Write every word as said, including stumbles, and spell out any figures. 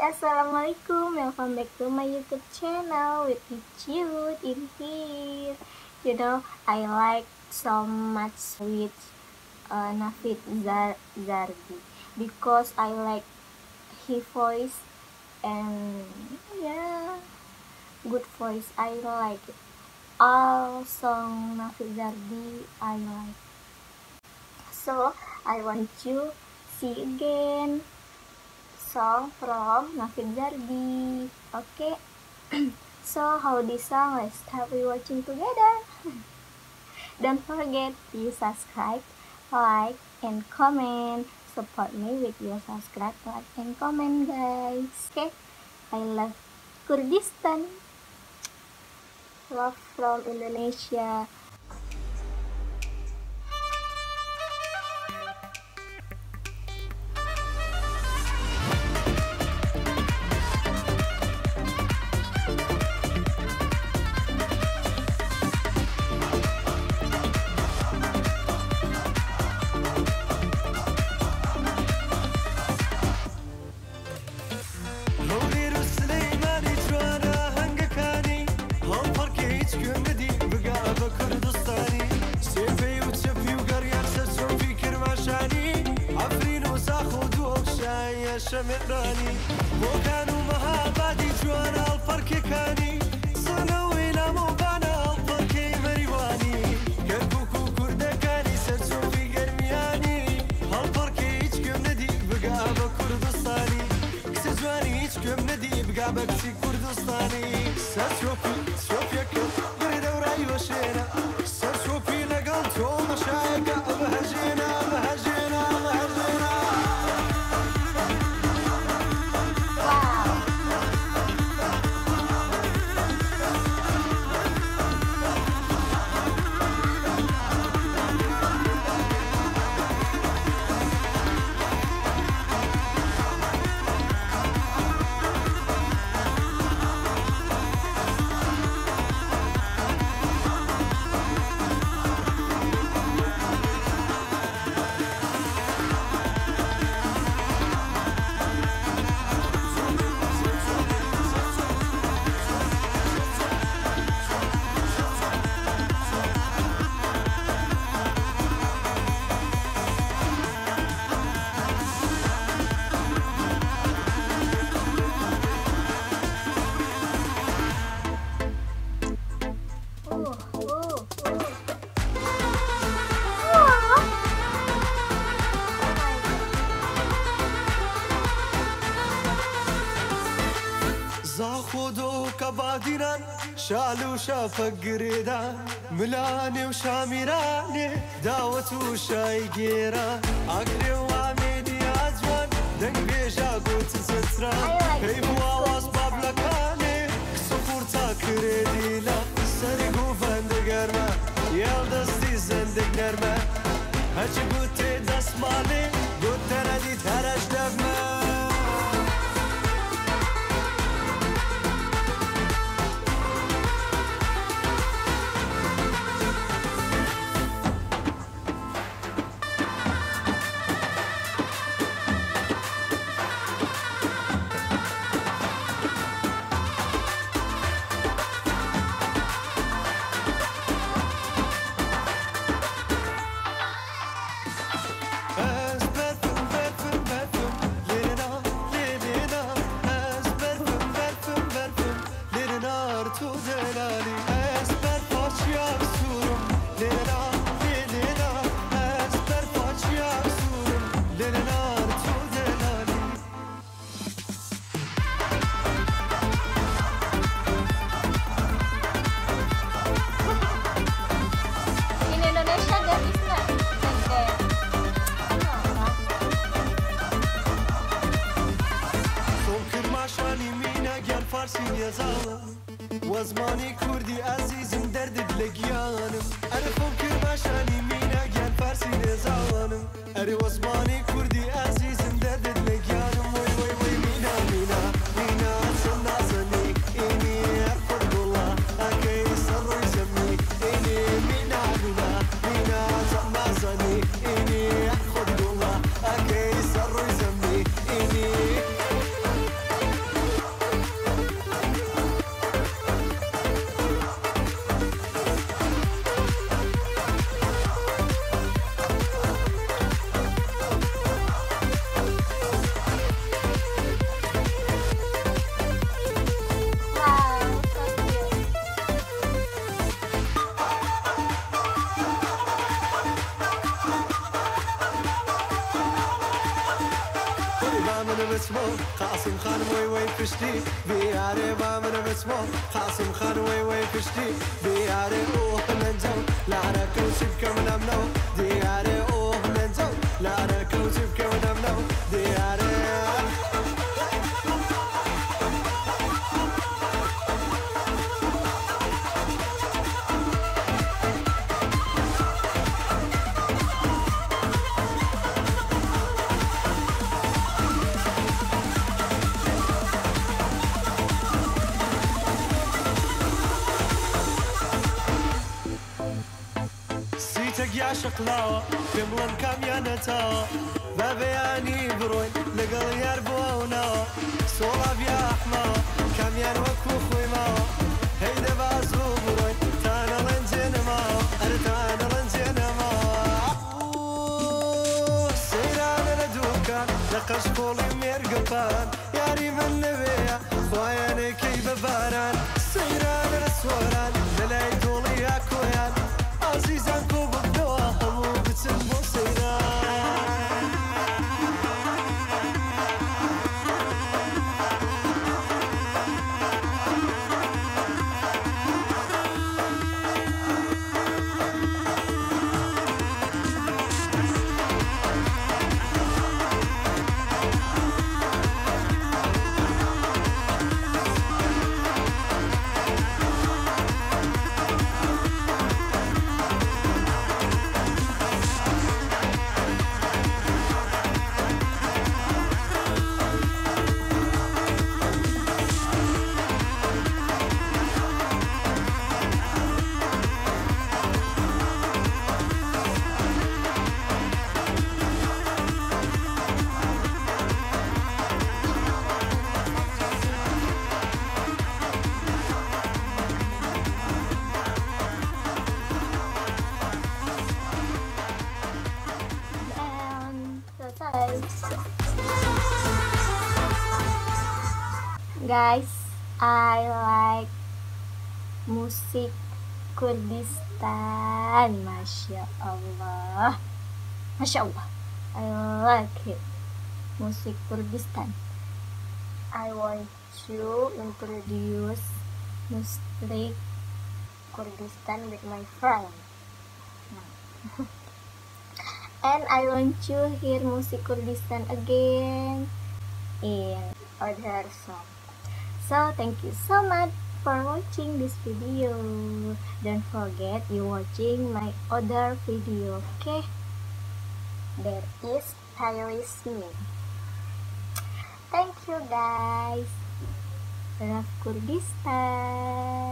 Assalamualaikum, welcome back to my YouTube channel with me Ciut in here. You know, I like so much with uh, Nafeed Zar- Zardi because I like his voice and yeah, good voice. I like it. All song Nafeed Zardi I like. So I want you see again song from Nafeed Zardi. Okay. So how this song? Let's start we watching together. Don't forget you subscribe, like, and comment. Support me with your subscribe, like, and comment, guys. Okay. I love Kurdistan. Love from Indonesia. Hewlêr û Silêmanî ciwana hengekani, hal parkê hiç gundidî biga be Kurdistanî. Sêpey û çepî û geryan ser sofî Kirmaşanî, Efrîn û Zaxo du okşaya şemê ranî. Bokan û Mehabadî ciwana hal parkê kanî, Sona û Îlam û Bana hal parkê Merîwanî. Kerkûk û Kurdekanî ser sofî Germiyanî, hal parkê hiç gundidî biga be Kurdistanî. Kisê ciwanî hiç gum nedî biga be kisî Kurdistanî. Ser sopî, sopyeke, girê dewrayî weşêne. Ser sopî legal to meşayeke, bihejêne, bihejêne, bihejêne. Zaxo do kabadînan, şal û şafek girêdan, milanê û şamîranê, dawet û şayî gêran, Akrê û Amêdî a ciwan, deng bêja gotin setran, peyv û awaz bablekanê, kisû xurta kirê dîlan, serê govend germe, yel destî zendik nerme, heçi gotê destmalê, got te nedît here ji dev me. Ez berfim, berfim, berfim, lê lê na, lê lê na. Ez berfim, berfim, berfim, lê lê nar tu delalî. Ez berfa çiyak sûrim, lê lê na, lê lê na. Ez berfa çiyak sûrim, lê lê nar tu delalî. In Indonesia there is not like that. Son Kirmaşanî mîna gel Farsî nêzawanim. We zimanê Kurdî ezîzim derdid li giyanim. Erê xo Kirmaşanî mîna gel Farsî nêzawanim. Erê we zimanê Kurdî ezîzim derdid li giyanim. Wey wey wey mîna mîna mîna çend nazenî. Înî her xwe gola ekey ser rûy zemî. Înî mîna mîna mîna çend nazenî. Înî her xwe gola ekey ser rûy zemî. Înî. من بچمۆ قاسم خان وەی وەی پشتی بیارێ با من بچمۆ قاسم خان وەی وەی پشتی بیارێ ئۆه لەنجەو لارەکە و چبکەم لەمنەو دیارێ ئۆه لەنجەو لارەکە و چبکەم لەمنەو دیارێ. سیتەک یا شەقلاوە پێم بڵێن کامیانەتەوە بە بەیانی بڕۆین لەگەڵ یار بۆ ئەونا سۆڵا بیاحما کامیان وەکو خۆی ماوە هەی دەباز و بڕۆین تانەڵێن جێنەماوە ئەرتانەڵێن جێنەماوە سەیرانە لە دووکان لە قەشقۆڵی مێرگەپان یاری من نەوێیە خوایانێکەی بە باران سەیرانە لە سۆران لە لای دۆڵی یا کۆیان ئازیزان کۆ ببنەوە هەموو بچن بۆ سەیران. Guys, I like music Kurdistan. Masha Allah. Masha Allah. I like it. Music Kurdistan. I want to introduce music Kurdistan with my friend. And I want to hear music Kurdistan again in other song. So thank you so much for watching this video. Don't forget you watching my other video, okay? There is Paris me. Thank you guys. Love Kurdistan.